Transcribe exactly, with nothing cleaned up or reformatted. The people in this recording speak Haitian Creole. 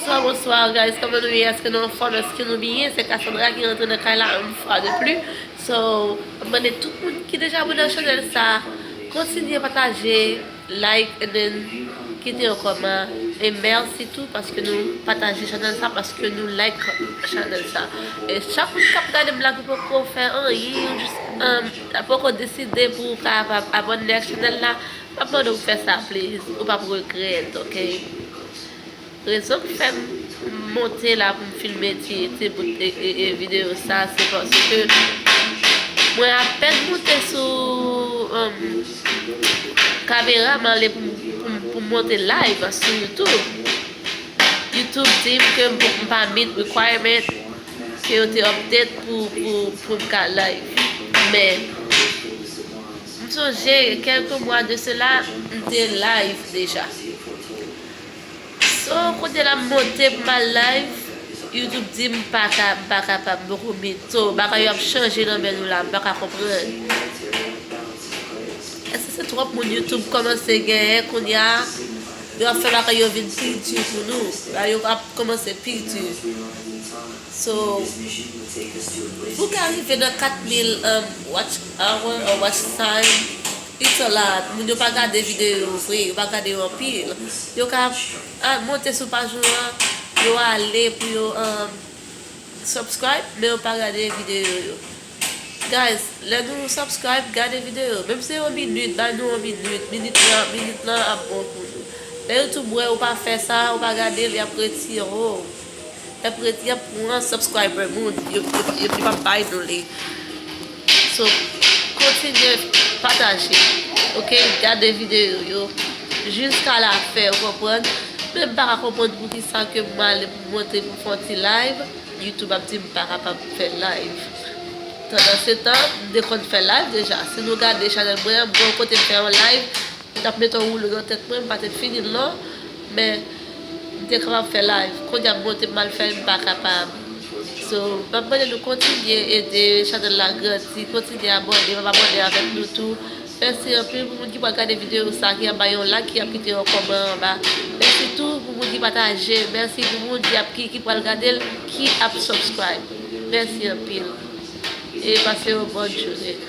Bonsoir, bonsoir, guys. Kòman nou ye? Èske nou anfòm? Èske nou byen? Se Cassandra ki rantre nan kay la, une fois de plus. So, m mande tout moun ki deja abone nan chanèl sa, kontinye pataje, like, and then kite yon kòman. E mèsi tou paske nou pataje chanèl sa, paske nou like chanèl sa. E chak moun k ap gade m la ki poko fè anyen, ou jis, um, poko deside pou w ka ap-, abone ak chanèl la, m ap mande w fè sa, please. Ou p ap regrèt, ok? Rezon ki fè m monte la pou m filme ti, ti bout e, e, e videyo sa, se paske mwen apèn monte sou, um, kamera, m ale pou m, pou m, pou m monte live sou YouTube. YouTube di m ke m, m pa meet requirement ke yo te update pou, pou, pou m ka live. Men, m sonje, kèlke mwa de sela, m te live deja. So, kote la m monte pou m al live, YouTube di m pa ka, m pa kapab, m poko meet. So, bagay yo ap chanje nan men nou la, m pa ka konprann. Èske se twòp moun YouTube kòmanse genyen kounye a? Yo ap fè bagay yo vin pi di pou nou. Bagay yo ap kòmanse pi di. So, pou ka rive nan kat mil, um, watch hour or watch time, it's a lot. Moun yo pa gade videyo yo vre, yo pa gade yo anpil. Yo ka, ah, monte sou paj nou an, yo ale pou yo, um, subscribe, men yo pa gade videyo yo. Guys, lè nou subscribe, gade videyo. Menm se yon minit, bay nou yon minit. Minit lan, minit lan ap bon pou nou. Lè YouTube wè ou pa fè sa, ou pa gade l, y ap retire w. Y ap retire, y ap pran subscriber moun. Yo, yo, yo, yo p ap bay nou li. So, kontinye pataje. Ok, gade videyo yo. Jiska la fen, ou konprann? Men m pa ka konprann poukisa ke m ale pou monte pou fè yon ti live. YouTube ap di m pa kapab fè live. Pandan se tan, m te konn fè live deja. Si nou gade chanèl mwen an, m gen yon kote m fè yon live, m t ap mete yon woulo nan tèt mwen, m pa te fini l non, men m te kapab fè live. Kounye a m monte m al fè l, m pa kapab. So, m ap mande nou kontinye ede chanèl la grandi, kontinye abòne, abòne avèk nou tou. Mèsi anpil pou moun ki pral gade videyo sa, ki ap bay yon like, ki ap kite yon kòman anba. Mèsi tou pou moun ki pataje. Mèsi pou moun ki ap, ki, ki pral gade l, ki ap subscribe. Mèsi anpil. E pase yon bòn jounen.